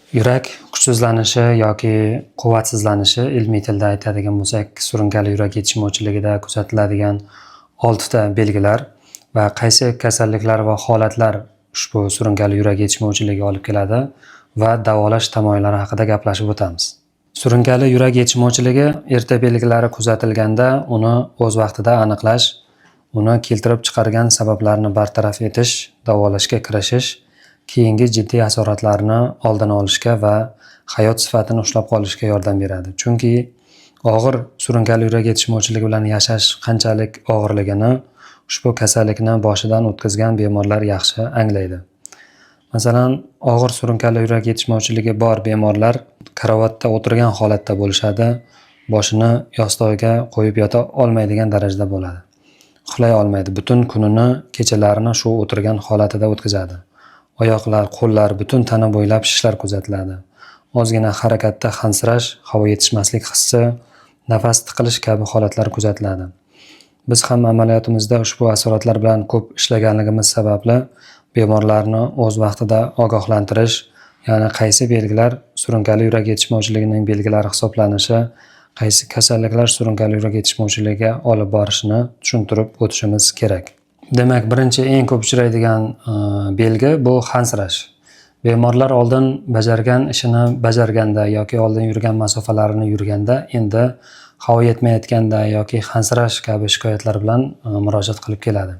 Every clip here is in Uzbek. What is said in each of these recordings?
Yurak kuchsizlanishi yoki quvvatsizlanishi, ilmiy tilda aytadigan bo'lsak, surunkali yurak yetishmovchiligida kuzatiladigan 6 ta belgilar va qaysi kasalliklar va holatlar ushbu surunkali yurak yetishmovchiligiga olib keladi va davolash tamoyillari haqida gaplashib o'tamiz. Surunkali yurak yetishmovchiligi erta belgilari kuzatilganda uni o'z vaqtida aniqlash, uni keltirib chiqargan sabablarni bartaraf etish, davolashga kirishish keyingi jiddiy asoratlarni oldini olishga va hayot sifatini ushlab qolishga yordam beradi. Chunki og'ir surunkali yurak yetishmovchiligi bilan yashash qanchalik og'irligini ushbu kasallikni boshidan o'tkazgan bemorlar yaxshi anglaydi. Masalan, og'ir surunkali yurak yetishmovchiligi bor bemorlar karavotda o'tirgan holatda bo'lishadi, boshini yostig'iga qo'yib yota olmaydigan darajada bo'ladi. Uxlay olmaydi, butun kunini, kechalarini shu o'tirgan holatida o'tkazadi. Oyoqlar, qo'llar, butun tana bo'ylab shishlar kuzatiladi. Ozgina harakatda hansirash, havo yetishmaslik hissi, nafas tiqilish kabi holatlar kuzatiladi. Biz ham amaliyotimizda ushbu asoratlar bilan ko'p ishlaganligimiz sababli bemorlarni o'z vaqtida ogohlantirish, ya'ni qaysi belgilar surunkali yurak yetishmovchiligining belgilari hisoblanishi, qaysi kasalliklar surunkali yurak yetishmovchiligiga olib borishini tushuntirib o'tishimiz kerak. Demak, birinchi eng ko'p uchraydigan belgi bu hansirash. Bemorlar oldin bajargan ishini bajarganda yoki oldin yurgan masofalarini yurganda endi havo yetmayotganda yoki hansirash kabi shikoyatlar bilan murojaat qilib keladi.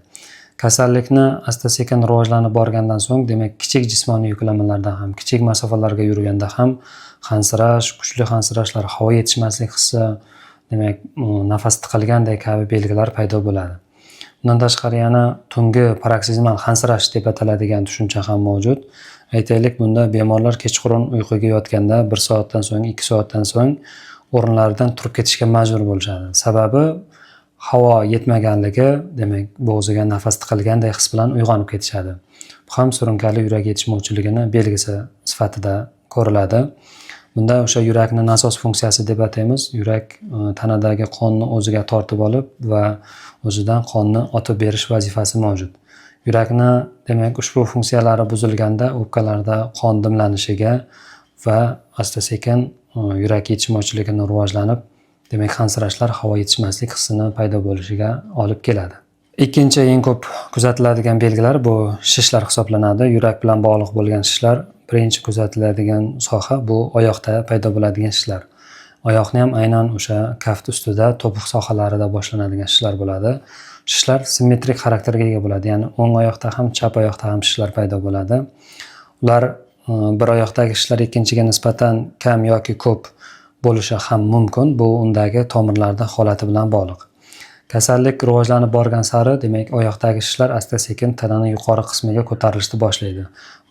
Kasallikni asta-sekin rivojlanib borgandan so'ng, demak, kichik jismoniy yuklamalarda ham, kichik masofalarga yurganda ham hansirash, kuchli hansirashlar, havo yetishmaslik hissi, demak, nafas tiqilgandek kabi belgilar paydo bo'ladi. Bundan tashqari yana tungi paroksizmal hansirash deb ataladigan tushuncha ham mavjud. Aytaylik, bunda bemorlar kechqurun uyquga yotganda 1 soatdan so'ng, 2 soatdan so'ng o'rinlaridan turib ketishga majbur bo'lishadi. Sababi havo yetmaganligi, demak, bo'g'ziga nafas tiqilganday his bilan uyg'onib ketishadi. Bu ham surunkali yurak yetishmovchiligini belgisi sifatida ko'riladi. Bunda o'sha yurakni nasos funksiyasi deb ataymiz. Yurak tanadagi qonni o'ziga tortib olib va o'zidan qonni otib berish vazifasi mavjud. Yurakni, demak, ushbu funksiyalari buzilganda o'pkalarda qon dimlanishiga va asta-sekin yurak yetishmovchiligini rivojlanib, demak, hansirashlar, havo yetishmaslik hissini paydo bo'lishiga olib keladi. Ikkinchi eng ko'p kuzatiladigan belgilar bu shishlar hisoblanadi. Yurak bilan bog'liq bo'lgan shishlar birinchi kuzatiladigan soha bu oyoqda paydo bo'ladigan shishlar. Oyoqni ham aynan o'sha kaft ustida, to'piq sohalarida boshlanadigan shishlar bo'ladi. Shishlar simmetrik xarakterga ega bo'ladi, ya'ni o'ng oyoqda ham, chap oyoqda ham shishlar paydo bo'ladi. Ular bir oyoqdagi shishlar ikkinchiga nisbatan kam yoki ko'p bo'lishi ham mumkin. Bu undagi tomirlarda holati bilan bog'liq. Kasallik rivojlanib borgan sari, demak, oyoqdagi shishlar asta-sekin tananing yuqori qismiga ko'tarilishni boshlaydi.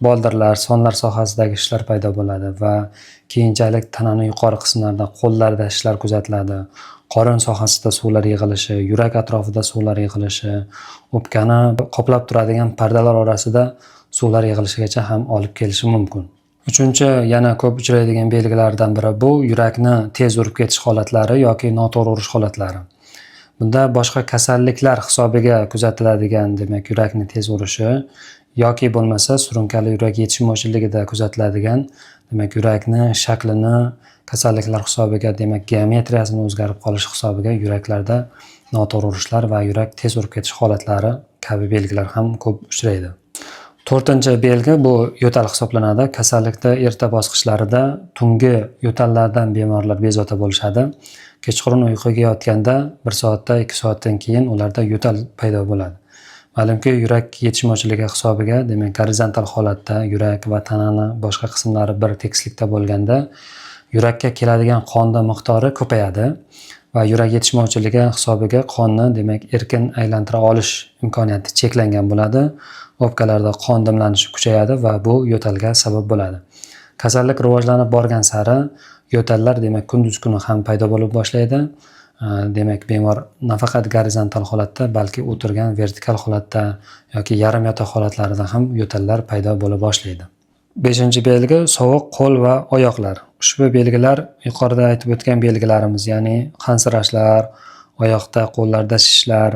Boldirlar, sonlar sohasidagi shishlar paydo bo'ladi va keyinchalik tananing yuqori qismlarida, qo'llarda shishlar kuzatiladi. Qorin sohasida suvlar yig'ilishi, yurak atrofida suvlar yig'ilishi, o'pkani qoplab turadigan pardalar orasida suvlar yig'ilishigacha ham olib kelishi mumkin. Uchinchi yana ko'p uchraydigan belgilardan biri bu yurakni tez urib ketish holatlari yoki noto'g'ri urish holatlari. Bunda boshqa kasalliklar hisobiga kuzatiladigan, demak, yurakni tez urishi yoki bo'lmasa surunkali yurak yetishmovchiligida kuzatiladigan, demak, yurakni shaklini kasalliklar hisobiga, demak, geometriyasini o'zgarib qolishi hisobiga yuraklarda noto'g'ri urishlar va yurak tez urib ketish holatlari kabi belgilar ham ko'p uchraydi. To'rtinchi belgi bu yo'tal hisoblanadi. Kasallikda erta bosqichlarida tungi yo'tallardan bemorlar bezovta bo'lishadi. Kechqurun uyquga yotganda 1 soatda, 2 soatdan keyin ularda yo'tal paydo bo'ladi. Ma'lumki, yurak yetishmovchiligi hisobiga, demak, gorizontal holatda yurak va tanani boshqa qismlari bir tekislikda bo'lganda yurakka keladigan qonda miqdori ko'payadi va yurak yetishmovchiligi hisobiga qonni, demak, erkin aylantira olish imkoniyati cheklangan bo'ladi. O'pkalarda qon dimlanishi kuchayadi va bu yo'talga sabab bo'ladi. Kasallik rivojlanib borgan sari yo'tallar, demak, kunduz kuni ham paydo bo'lib boshlaydi. Demak, bemor nafaqat gorizontal holatda, balki o'tirgan vertikal holatda yoki yarim yotoq holatlarida ham yo'tallar paydo bo'la boshlaydi. Beshinchi belgi sovuq qo'l va oyoqlar. Ushbu belgilar yuqorida aytib o'tgan belgilarimiz, ya'ni hansirashlar, oyoqda, qo'llarda shishlar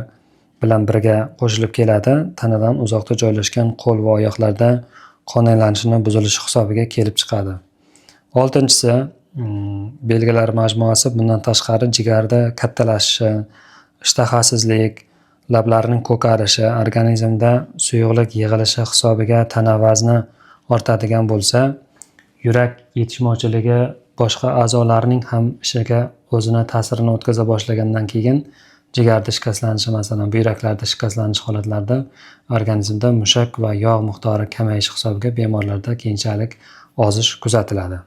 bilan birga qo'shilib keladi. Tanadan uzoqda joylashgan qo'l va oyoqlarda qon aylanishini buzilishi hisobiga kelib chiqadi. Oltinchisi, belgilar majmuasi bundan tashqari jigarda kattalashishi, ishtahasizlik, lablarning ko'karishi, organizmda suyuqlik yig'ilishi hisobiga tana vazni ortadigan bo'lsa, yurak yetishmovchiligi boshqa a'zolarning ham ishiga o'zini ta'sirini o'tkaza boshlagandan keyin jigarda shikastlanishi, masalan, buyraklarda shikastlanish holatlarida organizmda mushak va yog' miqdori kamayishi hisobiga bemorlarda keyinchalik ozish kuzatiladi.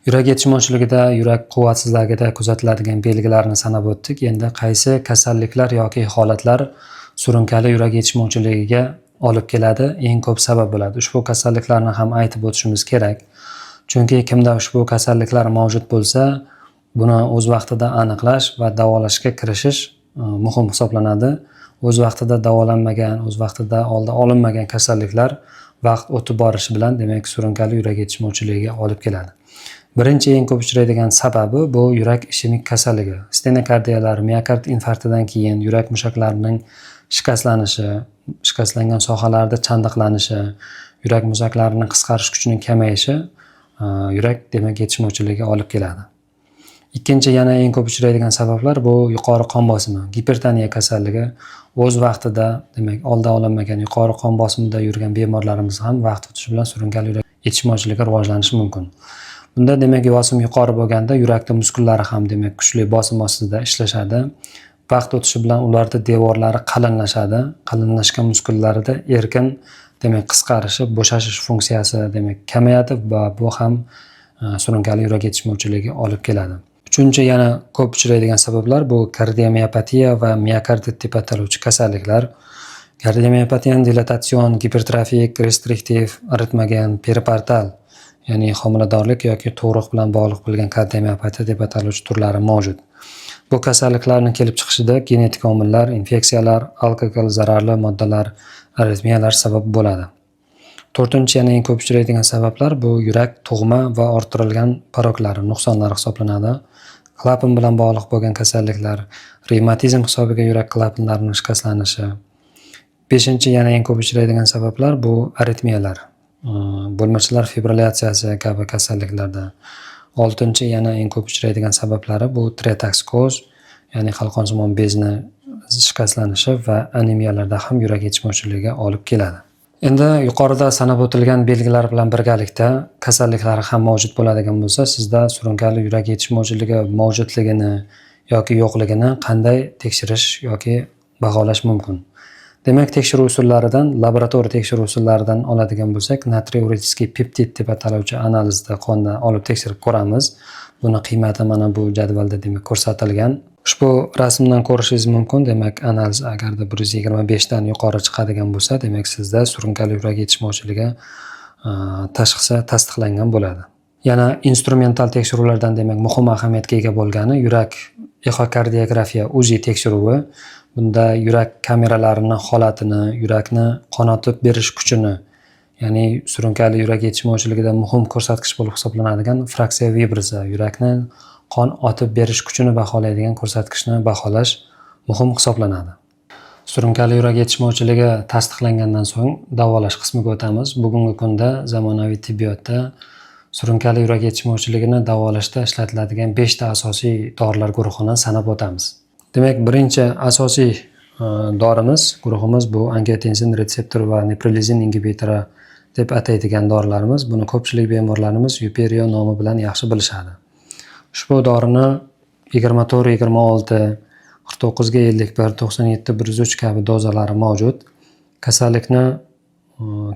Yurak yetishmovchiligida, yurak quvvatsizligida kuzatiladigan belgilarni sanab o'tdik. Endi qaysi kasalliklar yoki holatlar surunkali yurak yetishmovchiligiga olib keladi, eng ko'p sabab bo'ladi? Ushbu kasalliklarni ham aytib o'tishimiz kerak. Chunki kimda ushbu kasalliklar mavjud bo'lsa, buni o'z vaqtida aniqlash va davolashga kirishish muhim hisoblanadi. O'z vaqtida davolanmagan, o'z vaqtida oldi olinmagan kasalliklar vaqt o'tib borishi bilan, demak, surunkali yurak yetishmovchiligiga olib keladi. Birinchi eng ko'p uchraydigan sababi bu yurak ishemik kasalligi. Stenokardiyalar, miokard infarktidan keyin yurak mushaklarining shikastlanishi, shikastlangan sohalarda chandiqlanishi, yurak mushaklarining qisqarish kuchining kamayishi yurak, demak, yetishmovchiligiga olib keladi. Ikkinchi yana eng ko'p uchraydigan sabablar bu yuqori qon bosimi, gipertoniya kasalligi. O'z vaqtida, demak, oldi olinmagan yuqori qon bosimida yurgan bemorlarimiz ham vaqt o'tishi bilan surunkali yurak yetishmovchiligi rivojlanishi mumkin. Bunda, demak, bosim yuqori bo'lganda yurakda muskullari ham, demak, kuchli bosim ostida ishlashadi. Vaqt o'tishi bilan ularda devorlari qalinlashadi. Qalinlashgan muskullarida erkin, demak, qisqarishi, bo'shashish funksiyasi, demak, kamayadi va bu ham surunkali yurak yetishmovchiligiga olib keladi. Uchinchi yana ko'p uchraydigan sabablar bu kardiomiopatiya va miokardit deb ataluvchi kasalliklar. Kardiomiopatiyani dilatatsion, gipertrofik, restriktiv, aritmogen, peripartal, ya'ni homiladorlik yoki tug'ruq bilan bog'liq bo'lgan kardiomiopatiya deb ataluvchi turlari mavjud. Bu kasalliklarning kelib chiqishida genetik omillar, infeksiyalar, alkogol, zararli moddalar, aritmiyalar sabab bo'ladi. To'rtinchi yana eng ko'p uchraydigan sabablar bu yurak tug'ma va orttirilgan poroklari, nuqsonlari hisoblanadi. Klapan bilan bog'liq bo'lgan kasalliklar, revmatizm hisobiga yurak klapanlarining shikastlanishi. Beshinchi yana eng ko'p uchraydigan sabablar bu aritmiyalar, bo'lmachalar fibrilyatsiyasi kabi kasalliklarda. Oltinchi yana eng ko'p uchraydigan sabablari bu tireotoksikoz, ya'ni qalqonsimon bezni shikastlanishi va anemiyalarda ham yurak yetishmovchiligiga olib keladi. Endi yuqorida sanab o'tilgan belgilar bilan birgalikda kasalliklar ham mavjud bo'ladigan bo'lsa, sizda surunkali yurak yetishmovchiligi mavjudligini yoki yo'qligini qanday tekshirish yoki baholash mumkin? Demak, tekshiruv usullaridan, laboratoriya tekshiruv usullaridan oladigan bo'lsak, natriuretический peptid deb ataluvchi analizni qondan olib tekshirib ko'ramiz. Buni qiymati mana bu jadvalda, demak, ko'rsatilgan. Ushbu rasmdan ko'rishingiz mumkin, demak, analiz agarda 125 dan yuqori chiqadigan bo'lsa, demak, sizda surunkali yurak yetishmovchiligi tashxisi tasdiqlangan bo'ladi. Yana instrumental tekshiruvlardan, demak, muhim ahamiyatga ega bo'lgani yurak exokardiografiya UZI tekshiruvi. Bunda yurak kameralarini holatini, yurakni qon otib berish kuchini, ya'ni surunkali yurak yetishmovchiligida muhim ko'rsatkich bo'lib hisoblanadigan fraksiya Vibrisa, yurakni qon otib berish kuchini baholaydigan ko'rsatkichni baholash muhim hisoblanadi. Surunkali yurak yetishmovchiligi tasdiqlangandan so'ng davolash qismiga o'tamiz. Bugungi kunda zamonaviy tibbiyotda surunkali yurak yetishmovchiligini davolashda ishlatiladigan 5 ta asosiy dorilar guruhini sanab o'tamiz. Demak, birinchi asosiy dorimiz, guruhimiz bu angiotensin retseptor va neprilizin ingibitori deb ataydigan dorilarimiz. Buni ko'pchilik bemorlarimiz Yuperio nomi bilan yaxshi bilishadi. Ushbu dorini 24, 26, 49 ga 51, 97, 103 kabi dozalari mavjud. Kasallikni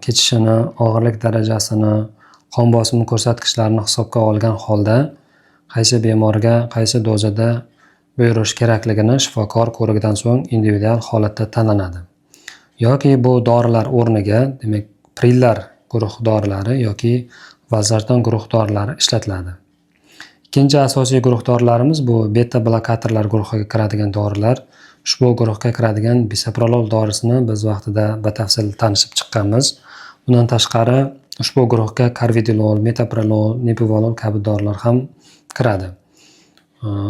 kechishini, og'irlik darajasini, qon bosimi ko'rsatkichlarini hisobga olgan holda qaysi bemorga qaysi dozada buyurish kerakligini shifokor ko'rigidan so'ng individual holatda tanlanadi. Yoki bu dorilar o'rniga, demak, prillar guruh dorilari yoki valsartan guruh dorilari ishlatiladi. Ikkinchi asosiy guruh dorilarimiz bu beta blokatorlar guruhiga kiradigan dorilar. Ushbu guruhga kiradigan bisoprolol dorisini biz vaqtida batafsil tanishib chiqqanmiz. Bundan tashqari ushbu guruhga karvedilol, metoprolol, nebivolol kabi dorilar ham kiradi.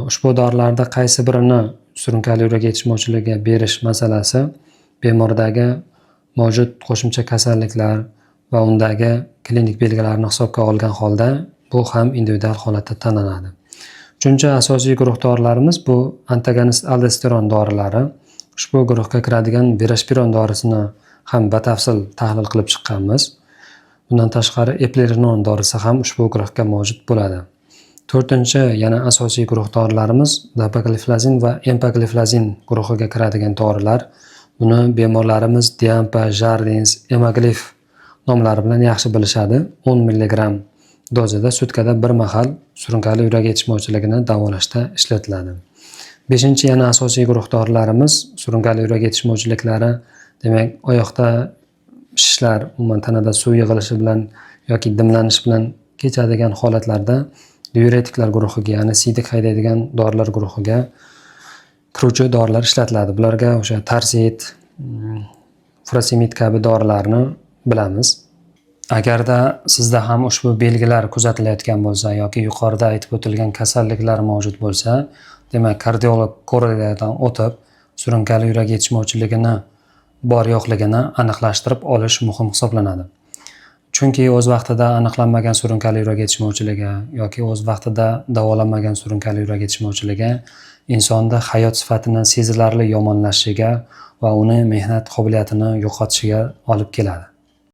Ushbu dorilarda qaysi birini surunkali yurak yetishmovchiligiga berish masalasi bemordagi mavjud qo'shimcha kasalliklar va undagi klinik belgilarni hisobga olgan holda Bu ham individual holatda tanlanadi. Uchinchi asosiy guruh dorilarimiz bu antagonist aldosteron dorilari. Ushbu guruhga kiradigan Veroshpiron dorisini ham batafsil tahlil qilib chiqqanmiz. Bundan tashqari eplerenon dorisi ham ushbu guruhga mavjud bo'ladi. To'rtinchi yana asosiy guruh dorilarimiz dapagliflozin va empagliflozin guruhiga kiradigan dorilar. Buni bemorlarimiz Diampa, Jardins, Emaglif nomlari bilan yaxshi bilishadi. 10 mg dozada sutkada bir mahal surunkali yurak yetishmovchiligini davolashda ishlatiladi. Beshinchi yana asosiy guruh dorilarimiz surunkali yurak yetishmovchiliklari, demak, oyoqda shishlar, umuman tanada suv yig'ilishi bilan yoki dimlanish bilan kechadigan holatlarda diuretiklar guruhiga, ya'ni siydik haydaydigan dorilar guruhiga kiruvchi dorilar ishlatiladi. Bularga o'sha Tarsid, Furosemid kabi dorilarni bilamiz. Agarda sizda ham ushbu belgilar kuzatilayotgan bo'lsa yoki yuqorida aytib o'tilgan kasalliklar mavjud bo'lsa, demak, kardiolog ko'rigidan o'tib, surunkali yurak yetishmovchiligini bor yo'qligini aniqlashtirib olish muhim hisoblanadi. Chunki o'z vaqtida aniqlanmagan surunkali yurak yetishmovchiligi yoki o'z vaqtida davolanmagan surunkali yurak yetishmovchiligi insonda hayot sifatini sezilarli yomonlashishiga va uni mehnat qobiliyatini yo'qotishiga olib keladi.